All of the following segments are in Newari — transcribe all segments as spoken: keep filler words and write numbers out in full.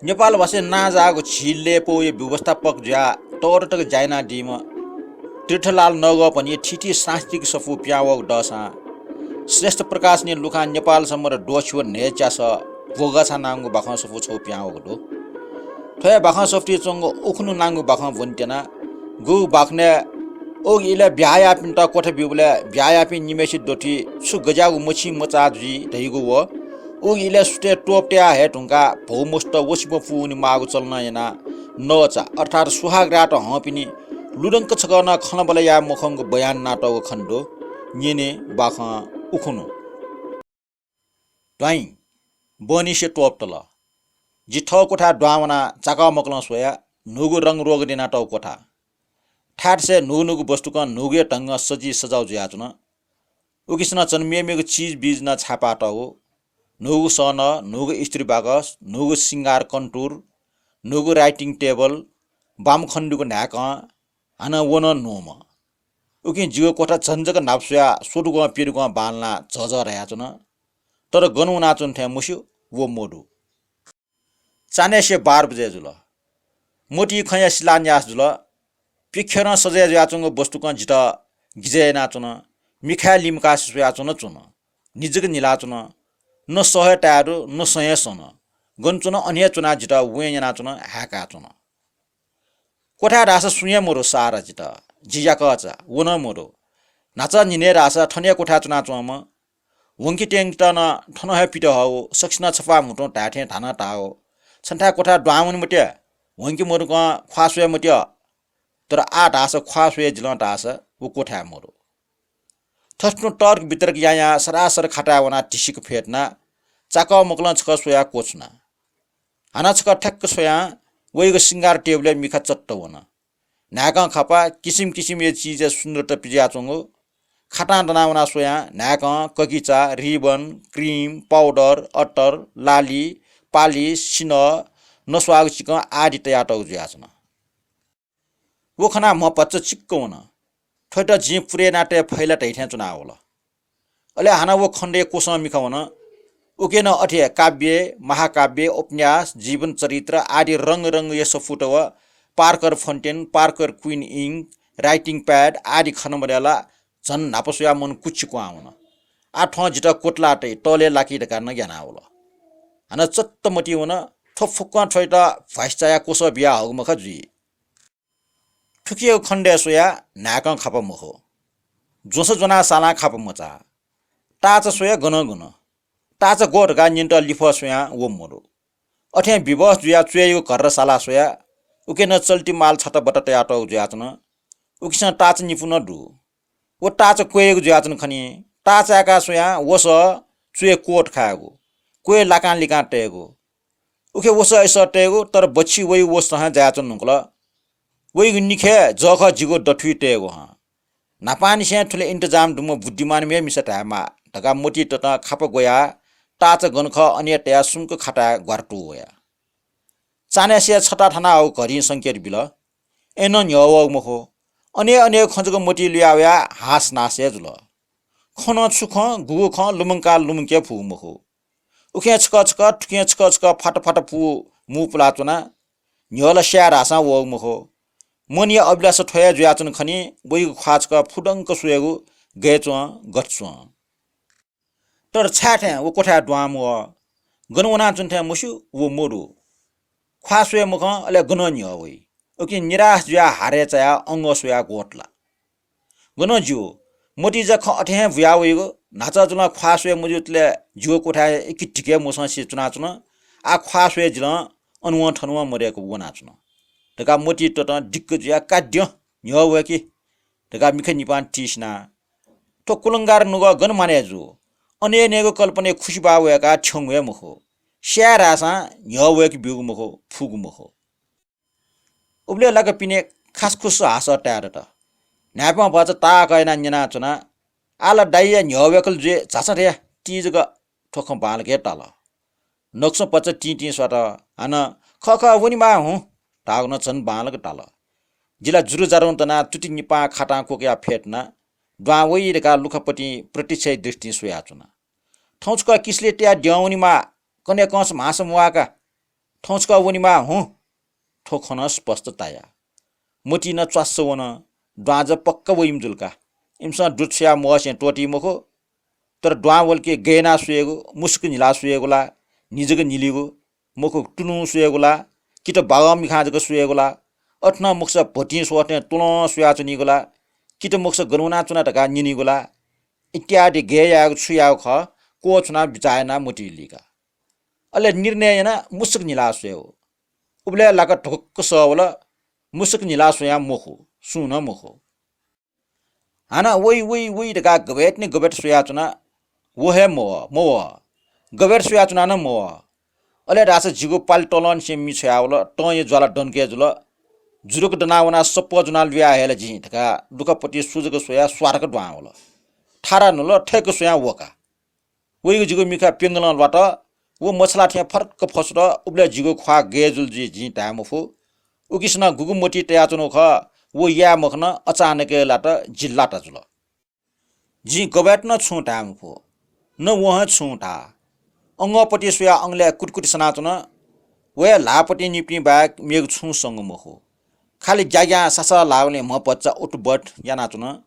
नेपाल भाषाय् नांजाःगु झी लेपौया व्यवस्थापक जुयाः तःदँ तक ज्या यानादीम्ह तीर्थलाल नगःपनि थीथी सांस्कृतिक सफू पिहां वःगु दःसां श्रेष्ठ प्रकाशनया लुखां नेपाल संवत् द्वःछि व न्हय्च्यासः ब्वगःछानांगु बाखं सफू छगू पिहां वःगु दु। थ्व हे बाखं सफुतिइ च्वंगु उखुन्हु नांगु बाखं ब्वनेत्यना। गुगु बाखनय् उगु इलय् ब्याहा याःपिन्त क्वथा ब्यूबलय् ब्याहा याःपिं निम्हय्सित दथुइ छु गज्याःगु मछिं मचाः जुइ धइगु व उगु इलय् सुथय् त्वःप तयाः हये धुंकाः भौमस्त वसि मफुनि माःगु चलनं यानाः नःचा अर्थात् सुहागरात हंपिनि लुधंक छकः नं खँल्हाबल्हा याये मखंगु बयान यानातःगु खनेदु। न्यने बाखं उखुन्हु। द्वाइँ, बहनीसे त्वःप तल। जि थः क्वथाय् दुहां वनाः चाकःमकलं स्वया, न्हूगु रंग रोगन यानातःगु क्वथा। थाय्‌थासय् न्हूगु न्हूगु वस्तुकं न्हूगु हे ढंगं सजि सजाउ जुयाच्वन। उकिसनं झन मेमेगु चिजबिज नं छाय्‌पातःगु। न्हूगु सः नः, न्हूगु स्त्री बाकस, न्हूगु सिंगार कन्तुर, न्हूगु writing table, बामखण्डुगु न्हाय्‌कं, हानं व नं न्हूम्ह। उकिं जिगु क्वथा झन जक न्हापा स्वयाः स्वदुगं प्यदुगं बांलानाः झःझः धयाच्वन। तर गन वनाच्वन थें मस्यू, व मदु। चान्हय्‌से बाह्र बजे जुल। मोतीया खँया शिलान्यास जुल। प्यखेरं सजाय जुयाच्वंगु वस्तुकं जितः गिजय् यानाच्वन। मिखाय् लिमकासे स्वयाच्वन च्वन। निजक निलाच्वन। न सः हे ताये दु, न सँ हे सन। गन च्वन अन हे च्वनाः जितः वें यानाच्वन, हाय्‌काच्वन। क्वथाय् धाःसा सुं हे मदु सारा जितः। जि याकःचा, व नं मदु। न्हाचः न्हिनय् धाःसा थन हे क्वथाय् च्वनाच्वंम्ह। वंके त्यंकेत नं थन हे पित हःगु, सकसिनं छपाः म्हुतुं धाये थें धानं धाःगु। छन्थाय् क्वथाय् दुहां वने मते, वंके मधुंकं ख्वाः स्वये मते। तर आः धाःसा ख्वाः स्वये जिलं धाःसा व क्वथाय् मदु। थथे तुं तर्क वितर्क यायां सरासर खाताय् वनाः धिसिक फ्यतुना, चाकःमकलं छकः स्वयाः क्वछुना। हानं छकः ठ्याक्क स्वयां वइगु सिंगार टेबुलय् मिखा चट्ट वन। न्हाय्‌कं खापा किसिम किसिमया चिजया सुन्दरता पिज्याच्वंगु। खातां दनाः वनाः स्वयां न्हाय्‌कं ककिचा, रिबन, क्रिम, पाउडर, अत्तर, लाली, पालिस, सिन्हः, नस्वाःगु चिकं आदि तयातःगु जुयाच्वन। व खनाः म्ह भचा चिक्क वन। थ्वयात जिं पुरे याना तये फइ ला धइथें च्वनावल। अले हानं व खण्डय् क्वसं मिखा वन। उके नं अथे हे काव्य, महाकाव्य, उपन्यास, जीवन चरित्र आदि रंग रंगया सफूत व Parker fountain, Parker Quink ink, writing pad आदि खने मदय् ला झन न्हापा स्वयाः मन कुच्छि क्वहां वन। आः थ्वं जितः क्वतला तइ, तलय् लाकी धकाः नं ग्यानावल। हानं चट्ट मतिइ वन, थ्व फुक्कं थ्वयात भ्वासि चायाः क्वसः बियाहःगु मखा जुइ। थुकियागु खण्डय् स्वयाः न्हाय्‌कं खापा मखु। ज्वँसा ज्वनाः सालां खापा मचाः। ताःचा स्वया गनं गन। ताःचा ग्व धकाः न्यनेत लिफः स्वयां व मदु। अथें विवश जुयाः च्वय्‌यागु घर्रा सालाः स्वया, उके नं चल्ति माल छाता बता तयातःगु जुयाच्वन। उकिसं ताःचा निपु नं दु। व ताःचा क्वय्‌यागु जुयाच्वन खनी। ताःचा याकाः स्वयां वसः च्वय् कोट खायेगु, क्वय् लाकां लिकां तयेगु। उखे वसः अय्‌सः तयेगु, तर बच्छि वइगु वसतं हे जायाच्वन धुंकल। वइगु निखे जःखः जिगु दथुइ तयेगु हं। न्हापांनिसें थुलि इन्तजाम दुम्ह बुद्धिमान मेम्ह मिसा धायेमाः धकाः मोती ततं खापा ग्वयाः ताःचा गन खः अन हे तयाः सुम्क खाताय् ग्वारातुं वया। चान्हय्‌से छता थानाहःगु घडिं संकेत बिल। अय्‌नं न्ह्यः वःगु मखु। अन हे अन हे खँ जक मोतीइ लुया वयाः हास नास हे जुल। खँ नं छु खँ, गुगु खँ लुमंकाः लुमंके फुगु मखु। उखें छकः छकः, थुखें छकः छकः फात फात पू मू पुलाच्वना। न्ह्यः ला स्याये धाःसां वःगु मखु। मनया अभिलाषा थ्व हे जुयाच्वन खनी, वइगु ख्वाः छकः फुदंक स्वयेगु गय् च्वं, गथे च्वं। तर छाय् थें व क्वथाय् दुहां म्वः। गन वनाच्वन थें मस्यू, व मदु। ख्वाः स्वये मखं, अले गनं न्ह्यः वइ। उकिं निराश जुयाः हारय् चायाः अंगः स्वयाः ग्वतला। गनं ज्यू, मोतीया खँ अथे हे बुया वइगु, न्हाचः जुलं ख्वाः स्वये मज्यूतले जिगु क्वथाय् इकितिके मसंसे च्वनाच्वन। आः ख्वाः स्वये जिलं अनवं थनवं मदय्‌क वनाच्वन धकाः मोती ततं दिक्क जुयाः का द्यँ, न्ह्यः वय्‌कि धकाः मिखा निपां तिसिना। थ्व कुलंगार नुगः गन मानय् जू? अनय् नयेगु कल्पनाय् खुसिबाः वय्‌काः थ्यंगु हे मखु। स्याये धाःसां न्ह्यः वय्‌के ब्यूगु मखु, फुगु मखु। उबलय् लाक पिने खासखुस हासः ताये दत। न्हाय्‌पं भचा ताःहाकः यानाः न्यनाच्वना, आः ला दाइया न्ह्यः वय्‌कल जुइ, झासँ धया, ति जक थ्व खँ बांलाक हे ताल। नकसं भचा तिं तिं स्वात। हानं खः खः वनेमाः हुँ धाःगु नं झन बांलाक ताल। जि ला जुरुजारुं तनाः तुति निपां खातां क्वकयाः फ्यतुना। दुहां वइ धकाः लुखापतिं प्रतीक्षाया दृष्टिं स्वयाच्वना। थौं छकः किसलय् तयाः द्यं वनेमाः, कन्हय् कंस म्हासं म्वाः का। थौं छकः वनेमाः हुँ। थ्व खँ नं स्पष्ट ताया। मतिइ नं च्वास्स वन। द्वांजः पक्का वइम्ह जुल का। इमिसं दुत स्वयाः म्वःसें त्वःती मखु। तर द्वां वल कि गय् यानाः स्वयेगु, मुसुक न्हिलाः स्वयेगु ला, न्हि जक न्हिलिगु, मखु तुलुं स्वयेगु ला, कि त बागः मिखां जक स्वयेगु ला, अथे नं मखुसा भतिं स्वःथें तुलं स्वयाच्वनीगु ला, कि त मखुसा गन वनाच्वना धकाः न्यनीगु ला इत्यादि गय् यायेगु छु यायेगु खः क्वछुनाः बिचाः यानाः मतिइ लीका। अले निर्णय यानाः मुसुक न्हिलाः स्वयेगु। उबलय् लाक धुक्क सः वल, मुसुक न्हिलाः स्वयां मखु, सुं नं मखु। हानं वइ, वइ, वइ धकाः गबय् तिनि गबय् स्वयाच्वना, व हे मवः, मवः। गबय् स्वयाच्वना नं मवः। अले धाःसा जिगु पालि तलंनिसें मि छ्वयावल, तं हे ज्वाला दंके जुल। जुरुक दनाः वनाः सप्पः ज्वनाः लुया हये ला जिं धकाः दुःखपति सुजक स्वयाः स्वारक दुहां वल। थारा न्हुल, थय्क स्वयां वका। वइगु जिगु मिखा प्यंगलं ल्वात। व मछाला थें फरक्क फसुत। उबलय् जिगु ख्वाः गय् जुल जुइ जिं धाये मफु। उकिसनं गुगु मतिइ तयाच्वनागु खः, व याये मखन, अचानक हे लात, जि लाता जुल। जिं गबय्त नं छुं धाये मफु, न वं हे छुं धाः। अंगःपति स्वयाः अंगलय् कुटिकुटि सनाच्वन। वया ल्हाःपतिं निपिं बाहेक मेगु छुं संगु मखु। खालि ग्याग्यां सासः ल्हाःगुलिं म्ह भचा उठबठ यानाच्वन।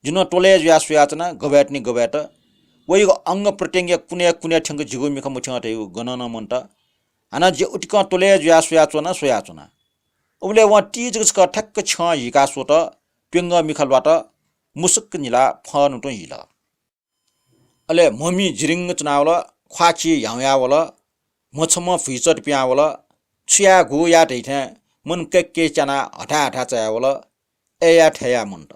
जि नं त्वलय् जुयाः स्वयाच्वना, गबय्त नि गबय्त। वइगु अंग प्रत्यंगया कुनय् कुनय् थ्यंक जिगु मिखा मथ्यं धइगु गनं नं मन्त। हानं जि उतिकं त्वलय् जुयाः स्वयाच्वना, स्वयाच्वना। उबलय् वं तिजक छकः ठ्याक्क छ्यं हिकाः स्वत, प्यंगः मिखा ल्वात, मुसुक न्हिलाः फंनुतुं हिल। अले म्हमि जिरिंग च्वनावल, ख्वाः चिः ह्याउँयावल, म्हछम्ह भुइँचत पिहां वल, छु याये गु याये धइथें मन कैक्कै च्यानाः हथाय् हथाय् चायावल, अय्‌या थय्‌या मन्त।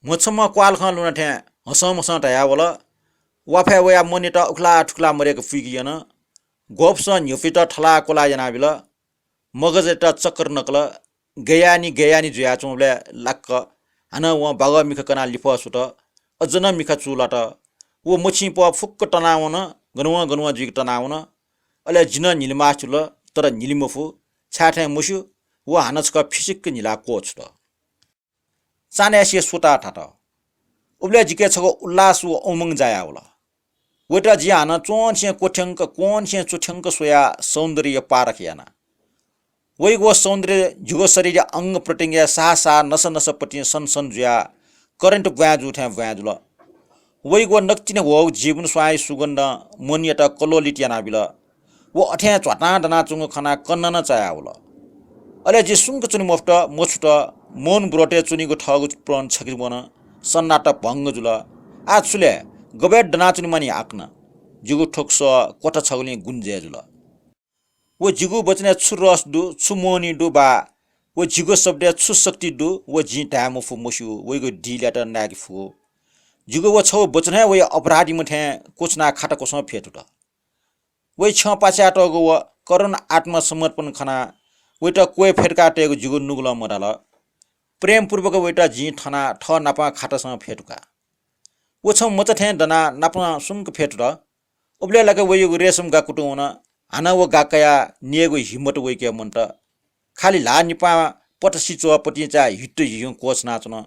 म्हछम्ह क्वालखं लुना थें हसं म्हसं धयावल, वाफय् वयाः मनयात उखुला थुखुला मदय्‌क पुइके यन। ग्वःपुसं न्ह्यफुइत थलाः क्वलाः यानाबिल। मगजयात चक्कर नकल। गय् यानि गय् यानि जुयाच्वंबलय् लाक्क हानं वं बागः मिखा कनाः लिफः सुत। अझ नं मिखा चूलात। व मछिंप्वः फुक्क तनावन, गनवं गनवं जुइक तनावन। अले जि नं न्हिलेमाः जुल, तर न्हिले मफु, छाय्‌थें मस्यू, व हानं छकः फिसिक्क न्हिलाः क्वछुत। चान्हय्‌सिया स्वताः थात। उबलय् जिके छगू उल्लास व उमंग जायावल। वयात जिं हानं च्वंनिसें क्वथ्यंक, क्वंनिसें च्वथ्यंक स्वयाः सौन्दर्य पारख याना। वइगु व सौन्दर्य जिगु शरीरया अंग प्रत्यंगया साः साः नसा नसापतिं सनसन जुयाः current ब्वाँय् जू थें ब्वाँय् जुल। वइगु व नकतिनि ह्वःगु जीवन स्वांया सुगन्धं मनयात कल्लोलित यानाबिल। व अथें झ्वातां दनाच्वंगु खनाः कन्ना नं चायावल। अले जि सुंक च्वने मफुत, मछुत, मौन व्रतय् च्वनीगु थःगु प्रण छखे वन, सन्नाटा भंग जुल। आः छु ले, गबय् दनाच्वने मानि आकन। जिगु थ्व सः क्वथा छगुलिं गुंजय् जुल। व जिगु वचनय् छु रस दु, छु मोहनी दु बा व जिगु शब्दय् छु शक्ति दु, व जिं धाये मफु मस्यू, वइगु दिलयात नाय्‌के फु। जिगु व छगू वचनं हे वया अपराधीम्ह थें क्वछुनाः खाताक्वसं फ्यतुत। वइ छ्यं पाछ्यातःगु व करुण आत्मसमर्पण खनाः वइत क्वय् फ्यतुकाः तयेगु जिगु नुगलं मदाल। प्रेमपूर्वक वइत जिं थनाः थः नापं खातासं फ्यतुका। व छम्ह मचा थें दनाः नापं सुंक फ्यतुत। उबलय् लाक वइगु रेशम गा कुतुं वन। हानं व गा कयाः न्ययेगु हिम्मत वइके मन्त। खालि ल्हाः निपां पतसि च्वःपतिं चाय् हित्त हिं क्वछुनाच्वन।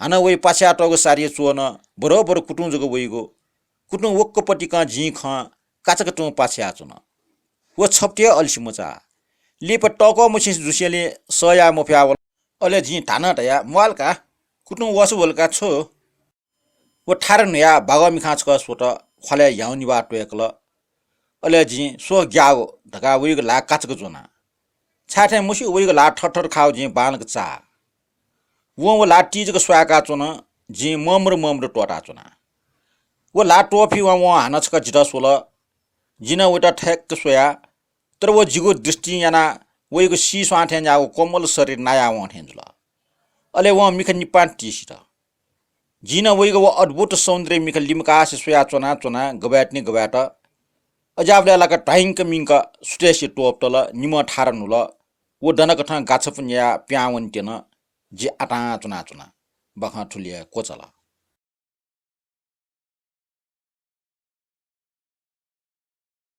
हानं वइ पाछ्यातःगु सारी च्वः नं बरोबर कुतुं जक वइगु। कुतुं वक्कपतिकं जिं खँ काचाक तुं पाछ्याच्वन। व छपति हे अल्सी मचा। लिपा तःकः मछिं जुसेंलि सह याये मफयावल। अले जिं धानं धया, "म्वाल का, कुतुं वःसा वल का छु?" व थारा न्हुयाः बागः मिखां छकः स्वत, ख्वालय् ह्याउँनिबाः त्वय्‌कल। अले जिं "स्व ग्याःगु" धकाः वइगु ल्हाः काचाक ज्वना। छाय्‌थें मस्यू वइगु ल्हाः थरथर खाःगु जिं बांलाक चाः। वं व ल्हाः तिजक स्वाय्‌काच्वन, जिं मम्र मम्र त्वःताच्वना। व ल्हाः त्वःफिवं वं हानं छकः जितः स्वल। जिं नं वइत थय्‌क स्वया, तर व जिगु दृष्टिं यानाः वइगु सीस्वां थें न्याःगु कोमल शरीर नायावं थें जुल। अले वं मिखा निपां तिसित। जिं नं वइगु व अद्भुत सौन्दर्य मिखा लिमकासे स्वयाच्वना च्वना गबय्‌तिनि गबय्‌त। अज्याःबलय् लाक ध्वाइंक मिंक सुथय्‌से त्वपुतल, निम्हं थारा न्हुल। व दनाकथं गाछपु न्यायाः पिहां वनेत्यन। जि आतां च्वनाच्वना। बाखं थुलि हे क्वचाल।